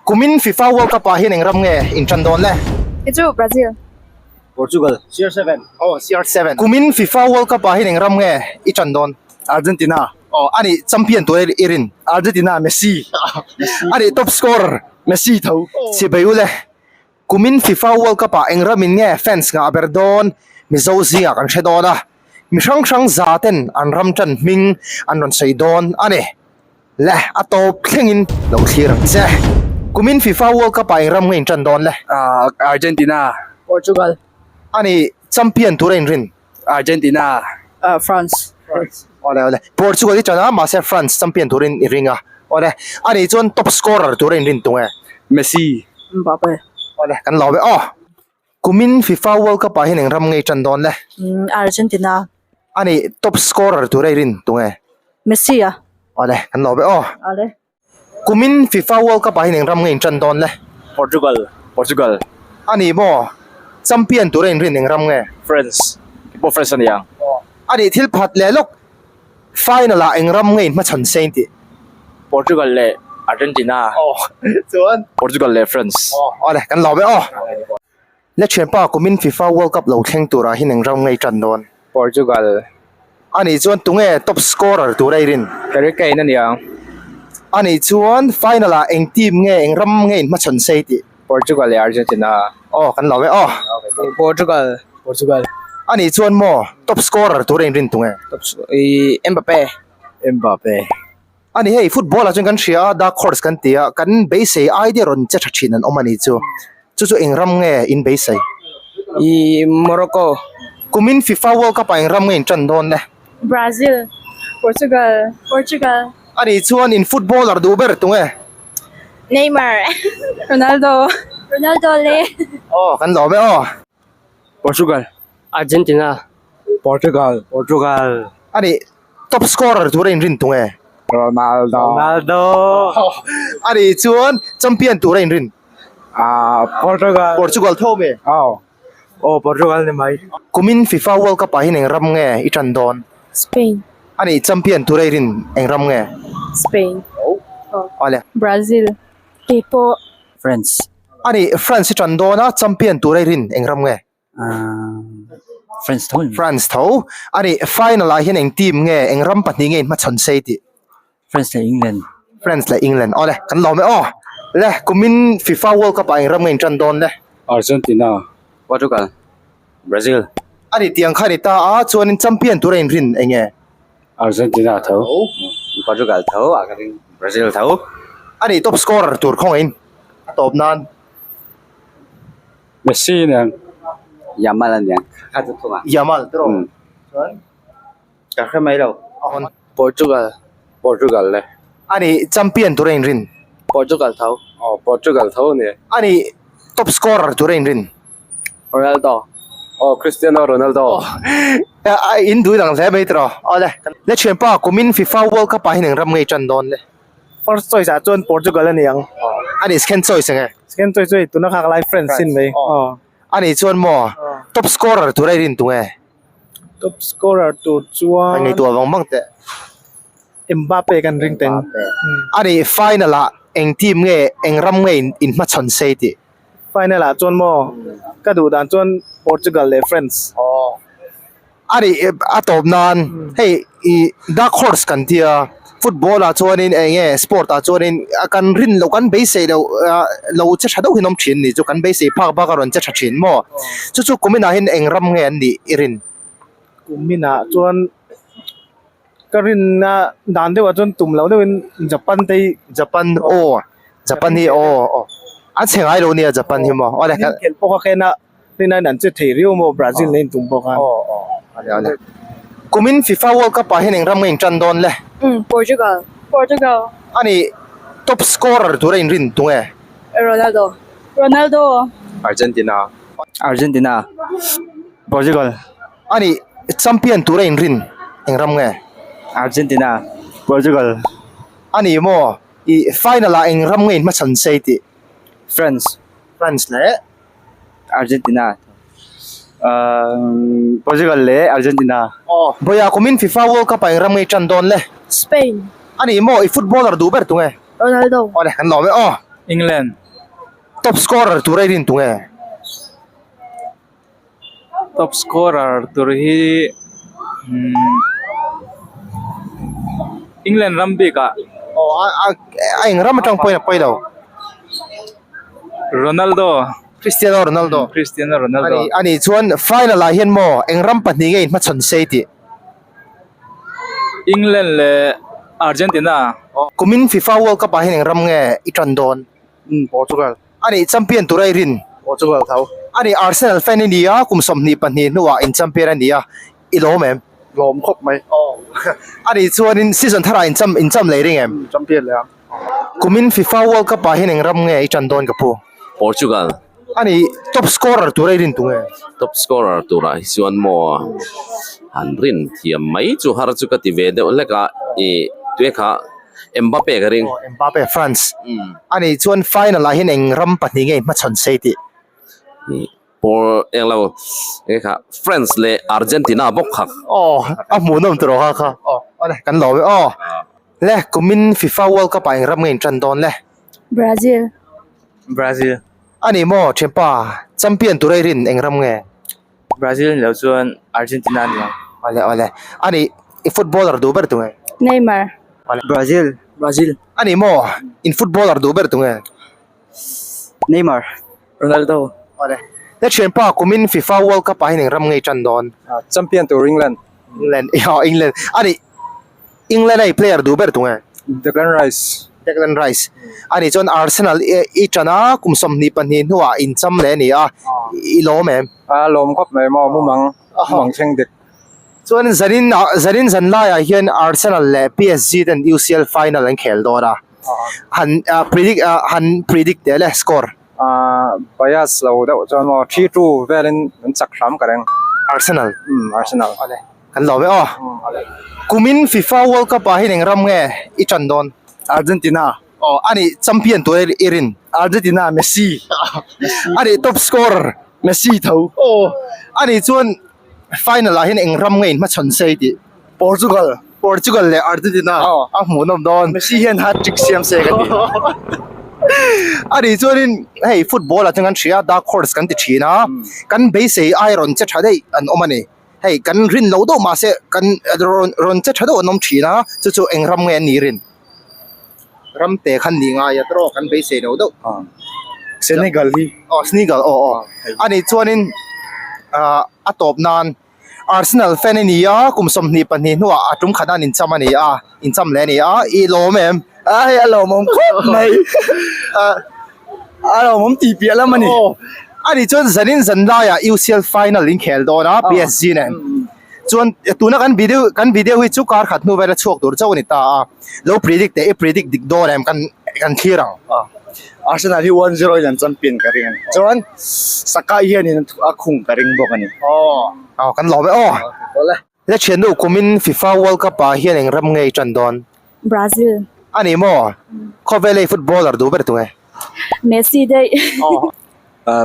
Kumin FIFA World Cup ah hian eng ram nge in tan dawn le? Kei chu Brazil. Portugal. CR7. Aw CR7. Kumin FIFA World Cup ah hian eng ram nge i tan dawn? Argentina. Aw ani champion tur i rin? Argentina Messi. Ani top scorer? Messi tho. Chibai u le. Kumin FIFA World Cup ah eng ram in nge fans ngah ber dawn? Mizo zingah kan hre dawn a. Mi hrang hrang za ten an ram tan hming an rawn sawi dawn a ni. Le, a tawp thlengin lo thlir ang che. Kumin FIFA World Cup ah eng ram nge in tan dawn le? Argentina. Portugal. Ani champion tur a inrin? Argentina. France. Awle awle. Portugal i tan a, mahse France champion turin i ring a. Awle. Ani chuan top scorer tur a inrin tung e? Messi. Mbappe. Awle, kan lo ve aw. Kumin FIFA World Cup ah hian eng ram nge i tan dawn le? Argentina. Ani top scorer tur a i rin tung e? Messi a. Awle, kan lo ve aw. Awle. Kumin FIFA World Cup ah hian eng ram nge in tan dawn le? Portugal. Portugal. Ani maw champion tur a in rin eng ram nge? France. Keipawh France a nia. Ani thil phat leh lawk Final ah eng ram nge in hmachhawn se in tih? Portugal leh Argentina. Aw chuan. Portugal leh France. Aw awle kan lawm e aw. Le thianpa kumin FIFA World Cup lo thleng turah hian eng ram nge i tan dawn? Portugal. Ani chuan tunge top scorer tur a i rin? Harry Kane a niang. Ani chuan final ah eng team nge eng ram nge in hmachhawn se i tih? Portugal leh Argentina. Aw kan lawm e aw. Portugal. Portugal. Ani chuan maw top scorer tur a inrin tung e? Top i Mbappe. Mbappe. Ani hei football ah chuan kan hria a dark horse kan ti a kan beisei idea rawn che tha thin an awm ani chu. Chu chu eng ram nge in beisei? I Morocco. Kumin FIFA World Cup ah eng ram nge in tan dawn le? Brazil. Portugal. Portugal. Ani chuan in footballer duh ber tung e? Neymar. Ronaldo. Ronaldo le. Aw kan lawm e aw. Portugal. Argentina. Portugal. Portugal. Ani top scorer tur a inrin tung e. Ronaldo. Ronaldo. Ani chuan champion tur a inrin. Ah Portugal. Portugal tho me. Aw. Aw Portugal ni mai. Kumin FIFA World Cup ah hian eng ram nge i tan dawn? Spain. Ani champion tur a i rin eng ram nge? Spain. Awle. Brazil. Keipawh. France. Ani France i tan dawn a champion tur a i rin eng ram nge? France tho. France tho. Ani final ah hian eng team nge eng ram pahnih nge in hmachhawn sei tih? France leh England. France leh England. Awle kan lawm e aw. Le kumin FIFA World Cup ah eng ram nge in tan dawn le? Argentina. Portugal. Brazil. Ani tiang kha ni ta a chuanin champion tur a inrin eng nge? Argentina tho. Portugal tho a ka ring. Brazil tho. Ani top scorer tur khaw ngeiin a tawp nan. Messi nen. Yamal a niang kha chu thung a. Yamal tiraw? Chuan. Ka hre mai lo. Portugal. Portugal le. Ani champion tur a inrin. Portugal tho. Aw Portugal tho a ni. Ani top scorer tur a inrin. Ronaldo. Aw Cristiano Ronaldo. A in dui lang hle mai tiraw. Awle. Le thianpa kumin FIFA World Cup ah hian eng ram ngei tan dawn le. First choice ah chuan Portugal a ni ang. Ani second choice enge? Second choice chu hei tuna kha ka lai France sin mai. Aw. Ani chuan maw top scorer tur a i rin tung e? Top scorer tur chuan. Ngei tuah vang vang teh. Mbappe kan ring teng. Ani final ah eng team nge eng ram nge in hmachhawn sei tih? Final ah chuan maw ka duh dan chuan Portugal leh France. Aw. Ani a tawp nan hei i dark horse kan tia football ah chuanin eng nge sport ah chuanin kan rin loh kan beisei loh lo che tha deuh hi an awm thin ni chu kan beisei phak bak a rawn che tha thin maw chu chu kumin ah hian eng ram nge an nih i rin? Kumin ah chuan ka rinna dan deuh ah chuan tum loh deuhin Japan te hi Japan aw Japan hi aw aw an chhe ngai lo nia Japan hi maw awle kan khelh pawh kha khen a rinna in an che thei riau maw Brazil nen tum pawh khan aw aw awle awle kumin FIFA World Cup ah hian eng ram nge in tan dawn le Portugal Portugal ani top scorer tur a inrin tung e Ronaldo Ronaldo Argentina Argentina Portugal Ani champion tura inrin eng ram nge? Argentina, Portugal. Ani maw i final ah eng ram nge in hmachhan sei tih? France. France leh? Argentina. Portugal leh Argentina. Aw. Bawia kumin FIFA World Cup ah eng ram nge i tan dawn le? Spain. Ani maw i footballer duh ber tunge? Ronaldo. Awle kan lawm e aw. England. Top scorer tur a i rin tunge? Top scorer tur hi England ram bik ah. Aw a a a eng ram atang pawhin a pawi lo. Ronaldo. Cristiano Ronaldo. Cristiano Ronaldo. Ani ani chuan final ah hian maw eng ram pahnih nge inhmachhawn sei tih? England leh Argentina. Kumin FIFA World Cup ah hian eng ram nge i tan dawn? Portugal. Ani champion tur a i rin. Portugal tho. Ani Arsenal fan i ni a, kum 22 hnuah in champion a ni a, i lawm em? Lawm khawp mai. Ani chuanin season tharah in cham in cham leh ring em? Champion leh ang. Kumin FIFA World Cup ah hian eng ram nge i tan dawn ka pu? Portugal. Ani top scorer tur a i rin tu nge? Top scorer turah hi chuan maw han rin thiam mai chu har chu ka ti ve deuh hlek a, ih tue kha Mbappe ka ring. Aw Mbappe France. Ani chuan final ah hian eng ram pahnih nge hmachhawn sei tih? Ih Por eng lo eng kha France leh Argentina bawk kha. Aw a hmuhnawm tur aw kha kha. Aw awle kan lawm e aw. Le kumin FIFA World Cup ah eng ram nge in tan dawn le? Brazil. Brazil. Ani maw thianpa champion tur a i rin eng ram nge? Brazil ni lo chuan Argentina ni ang. Awle awle. Ani i footballer duh ber tunge? Neymar. Brazil. Brazil. Ani maw in footballer duh ber tunge? Neymar. Ronaldo. Awle. Le thianpa kumin FIFA World Cup ah hian eng ram nge i tan dawn? Champion tur England. England aw England. Ani England a i player duh ber tunge? Declan Rice. Declan Rice. Ani chuan Arsenal i tan a, kum 22 hnuah in cham leh a ni a, i lawm em? A lawm khawp mai maw, mumang, mumang thleng dik. Chuan zanin zanin zan laiah hian Arsenal leh PSG ten UCL final an khel dawn a, han predict han predict teh le score. Bias lo deuh chuan maw 3-2 velin an chak hram ka reng. Arsenal. Umm Arsenal. Kan lawm e aw. Kumin FIFA World Cup ah hian eng ram nge i tan dawn? Argentina. Aw ani champion tur i rin. Argentina Messi. Ani top scorer. Messi tho. Aw ani chuan final ah hian eng ram nge in hmachhawn sei tih? Portugal. Portugal leh Argentina a hmuhnawm dawn. Messi hian hat trick siam se ka ti. Ani chuanin hei football ah chuan kan hria dark horse kan ti thin a, kan beisei ai rawn che tha daih an awm a ni. Hei kan rin lo deuh mahse kan rawn rawn che tha deuh an awm thin a, chu chu eng ram nge an nih rin? Ram te khan nih ngai a tawh kan beisei lo deuh. Senegal hi. Aw Senegal aw aw. Ani chuanin ah a tawp nan Arsenal fan a ni a, kum 22 hnuah a tum khat an incham a ni a, incham leh a ni a, i lawm em? A hei a lawmawm khawp mai. A lawmawm tih piah lam a ni. Ani chuan zanin zan laiah UCL final in khel dawn a PSG nen. Chuan tuna kan video kan video hi chu kar khat hnu vel a chhuak tur chauh a ni ta a. Lo predict teh i predict dik dawn em kan kan thlir ang. Arsenal hi 1-0 in an champion ka ring a ni. Chuan Saka hianin a khung ka ring bawk a ni. Aw kan lawm e aw. Le thiannu kumin FIFA World Cup ah hian eng ram nge i tan dawn? Brazil. A ni maw? Khawvel ei footballer duh ber tunge? Messi daih.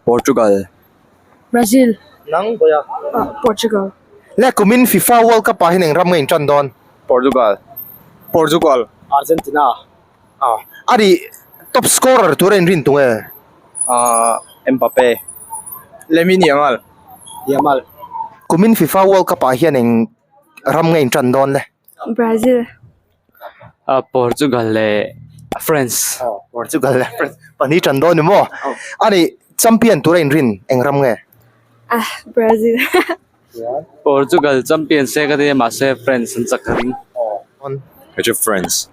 Portugal. Brazil. Nang Boya? Portugal. Le kumin FIFA World Cup ah hian eng ram nge in tan dawn? Portugal. Portugal. Argentina. A ni top scorer tur a inrin tunge? Mbappe. Lamine Yamal. Yamal. Kumin FIFA World Cup ah hian eng ram nge in tan dawn le? Brazil. Portugal leh France. Portugal leh France. Pahnih tan dawn ni maw? A ni champion tur a inrin eng ram nge? Ah Brazil. Portugal champion se ka ti a mahse France an chak ka ring. Hei chu France.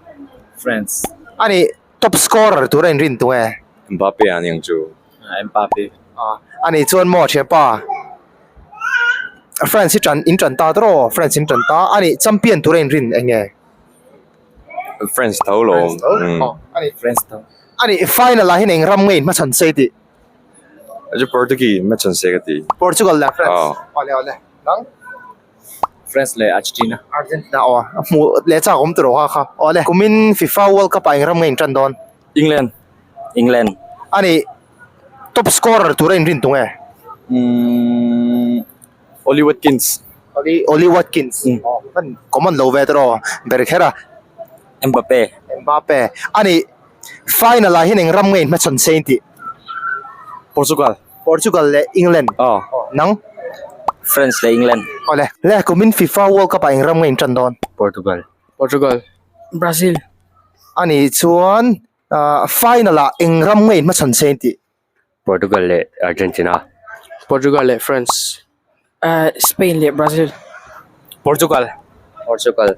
France. Ani top scorer tur a inrin tung e. Mbappe a ni ang chu. Mbappe. Ani chuan maw thianpa France hi tan in tan ta tawh France in tan ta ani champion tur a inrin eng nge? France tho lo. France tho. Ani France tho. Ani final ah hian eng ram nge in hmachhan sei tih? Chu Portuguese match an se ka ti. Portugal leh France. Awle awle. Nang? France leh Argentina. Argentina aw. A hmu leh chak awm tur kha kha. Awle. Kumin FIFA World Cup ah eng ram nge in tan dawn? England. England. Ani top scorer tur a inrin tung e? Umm Ollie Watkins. Ollie Ollie Watkins. Kan common lo ve tawh ber kher a. Mbappe. Mbappe. Ani. Final ah hian eng ram nge in hmachhawn se in tih? Portugal. Portugal leh England. Aw. Nang? France leh England. Awle. Le kumin FIFA World Cup ah eng ram nge in tan dawn? Portugal. Portugal. Brazil. Ani chuan final ah eng ram nge in hmachhawn se in tih? Portugal leh Argentina. Portugal leh France. Spain leh Brazil. Portugal. Portugal.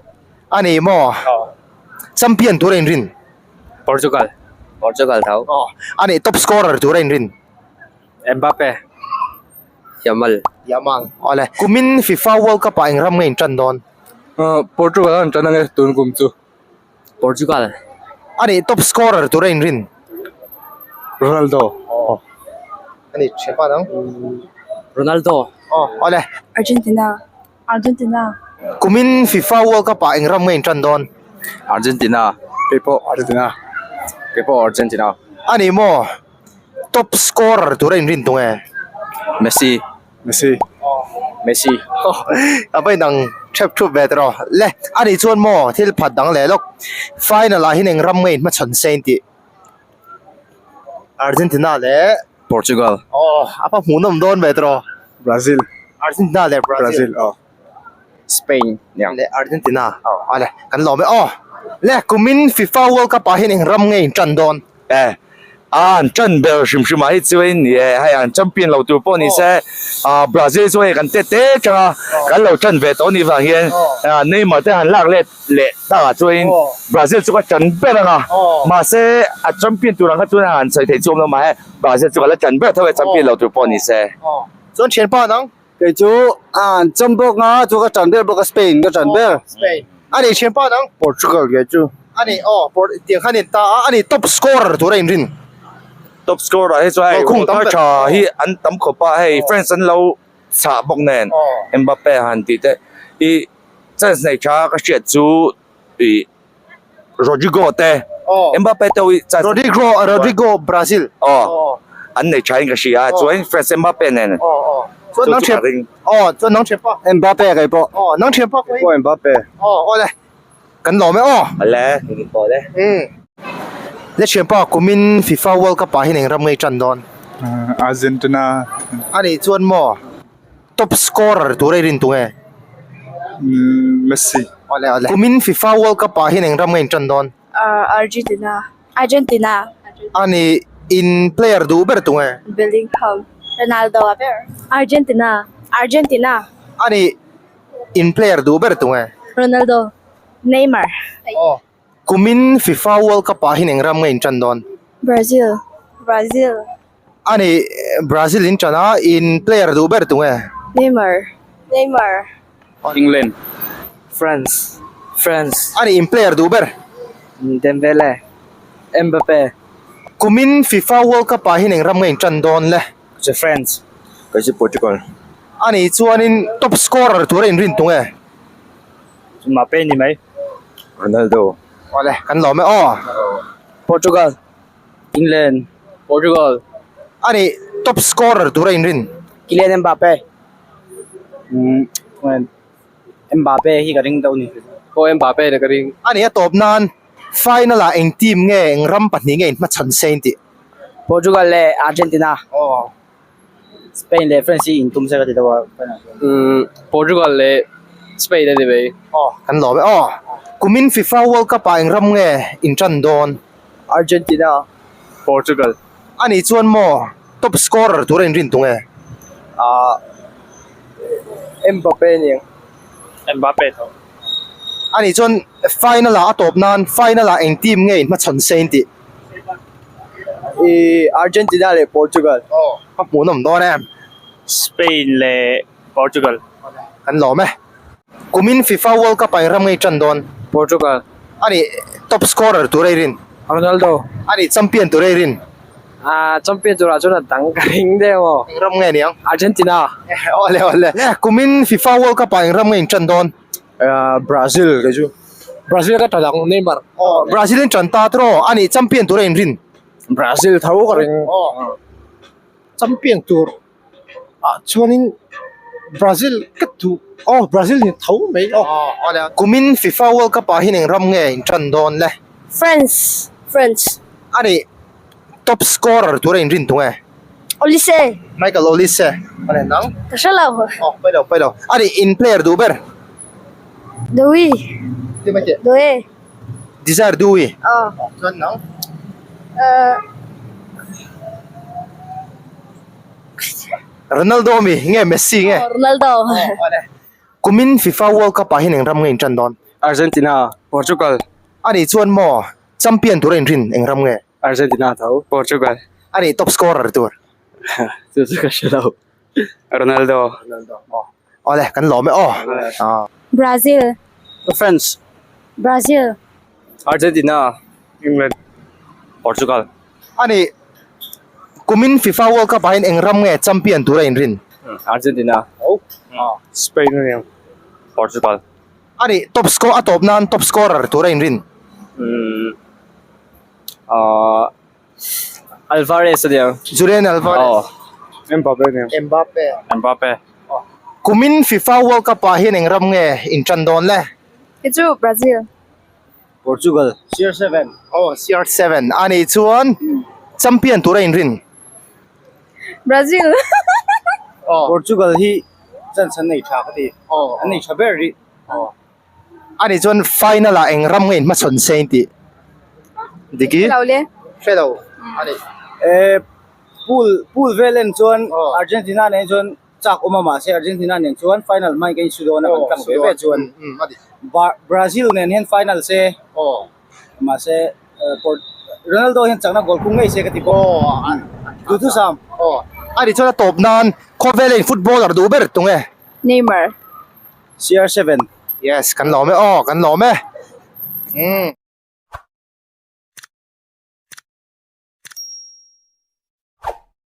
A ni maw? Champion tur a inrin. Portugal. Portugal tho. Aw. A ni top scorer tur a inrin. Mbappe. Yamal. Yamal. Awle. Kumin FIFA World Cup ah eng ram nge in tan dawn? Portugal an tan ange tun kum chu. Portugal. A ni top scorer tur a inrin. Ronaldo. Aw. A ni thian pa dang. Ronaldo. Aw awle. Argentina. Argentina. Kumin FIFA World Cup ah eng ram nge in tan dawn? Argentina. Keipawh Argentina. Keipawh Argentina. A ni maw top scorer tur a inrin tung e? Messi. Messi. Messi. A va inang thep thup ve tawh le. A nih chuan maw thil phat dang leh lawk. Final ah hian eng ram nge in hmachhawn se in tih? Argentina leh Portugal. Aw a pa hmuhnawm dawn ve tawh. Brazil. Argentina leh Brazil. Brazil aw. Spain leh Argentina. Aw le kan lawm e aw. Le kumin FIFA World Cup ah hian eng ram nge in tan dawn? E a an tan ber hrim hrim ah hi chuan ni e hei an champion lo tur pawh ni se ah Brazil chu hei kan tet te tang a kan lo tan ve tawh ni vang hian Neymar te han lak let leh tak ah chuan Brazil chu ka tan ber ang a mahse a champion tur ang kha chuan han sawi theih chu awm lo mahse Brazil chu ka la tan ber tho e champion lo tur pawh ni se. Chuan thianpa nang Kei chu an chawm bawk a, chu ka tan ber bawk a Spain ka tan ber. Spain. A ni thianpa dang? Portugal kei chu. A ni aw, Port tiang khan in ta a, a ni top scorer tur a inrin. Top scorer hi chu hei Goal khung tam goal tha hi an tam khawp a, hei France an lo chhah bawk nen Mbappe han tih te i chance nei tha ka hriat chu i Rodrigo te Mbappe te hi chance Rodrigo Rodrigo Brazil aw an nei tha in ka hria a chuan France Mbappe nen chuan nang thian aw chuan nang thian pa Mbappe kei pawh aw nang thian pa pawh Mbappe aw aw le kan lawm e aw le engin pawh le um le thian pa kumin FIFA World Cup ah hian eng ram ngei tan dawn Argentina ani chuan maw Top scorer tur a i rin tung e? Messi. Awle awle. Kumin FIFA World Cup ah hian eng ram nge in tan dawn? Argentina. Argentina. Ani in player duh ber tung e? Bellingham. Ronaldo a ber. Argentina. Argentina. Ani in player duh ber tung e? Ronaldo. Neymar. Aw. Kumin FIFA World Cup ah hian eng ram nge in tan dawn? Brazil. Brazil. A ni, Brazil in ṭan a, in player duh ber tu nge? Neymar. Neymar. England. France. France. A ni, in player duh ber? Dembele. Mbappe. Kumin FIFA World Cup ah hian eng ram nge in ṭan dawn le? Chu France. Kei chu Portugal. A ni, chuanin top scorer tur a inrin tu nge? Mbappe ni mai. Ronaldo. Awle, kan lawm e aw. Portugal. England, Portugal. A nih, top scorer tur a inrin. Kylian Mbappe. Mbappe hi ka ring deuh ni. Aw Mbappe na ka ring. A nih a tawp nan final ah eng team nge eng ram pahnih nge inhmachhan se in tih? Portugal leh Argentina. Aw. Spain leh France hi intum se ka ti deuh a final chuan. Umm Portugal leh Spain a ni mai. Aw kan lawm e aw. Kumin FIFA World Cup ah eng ram nge in tan dawn? Argentina. Portugal. A nih chuan maw top scorer tur a inrin tung e? Ah Mbappe a ni ang. Mbappe tho. A nih chuan final ah a tawp nan final ah eng team nge in hmachhawn se in tih? I Argentina leh Portugal. Aw ka hmuhnawm dawn em. Spain leh Portugal. Kan lawm e. Kumin FIFA World Cup ah eng ram nge i tan dawn? Portugal. A nih top scorer tur a i rin? Ronaldo. A nih champion tur a i rin? Ah champion turah chuan a dang ka ring deuh aw. Eng ram nge niang? Argentina. Awle awle. Kumin FIFA World Cup ah eng ram nge in tan dawn? Brazil kei chu. Brazil ka tan ang Neymar. Aw Brazil in tan ta tawh a nih champion tur a in rin. Brazil tho ka ring. Aw champion tur ah chuanin Brazil ka duh aw Brazil ni tho mai aw. Kumin FIFA World Cup ah hian eng ram nge in tan dawn le? France France. Ani top scorer tura in rin tung e. Olise. Michael Olise. Ani nang? Ka hre lo. Oh, pai lo, pai lo. Ani in player duh ber? Doue. Ti mai teh. Doue. Desire Doue. Oh. Chuan nang? Uh. Ronaldo mi nge Messi nge? Oh, Ronaldo. Oh, ale. Kumin FIFA World Cup ah hian eng ram nge in tan dawn? Argentina, Portugal. Ani chuan maw champion tura in rin eng ram nge? Argentina tho, Portugal. Ani top scorer tur. Chu chu ka hre lo. Ronaldo. Ronaldo. Aw. Awle kan lawm e aw. Aw. Brazil. France. Brazil. Argentina. England. Portugal. Ani kumin FIFA World Cup ah hian eng ram nge champion tura in rin? Argentina. Spain aniang. Portugal. Ani top score a tawp nan top scorer tura in rin? Umm Alvarez aniang. Julian Alvarez. Aw. Mbappe aniang. Mbappe. Mbappe. Kumin FIFA World Cup ah hian eng ram nge in tan dawn le? Kei chu Brazil. Portugal. CR7. Aw CR7 ani chuan champion tura in rin? Brazil. Portugal hi chance an nei tha ka ti. An nei tha ber rih. Ani chuan final ah eng ram nge in hmachhawn se in tih? Diki? Hre lo le. Hre lo. Ani. Eh pool pool vel en chuan Argentina nen chuan chak awm a mahse Argentina nen chuan final hmain ka insu dawn a kan tlang ve ve chuan Brazil nen hian final se mahse Ronaldo hian chakna goal kung ngei se ka ti bawk duhthusam. Ani chuan a tawp nan khawvel a in footballer duh ber tunge? Neymar. CR7. Yes kan lawm e aw kan lawm e.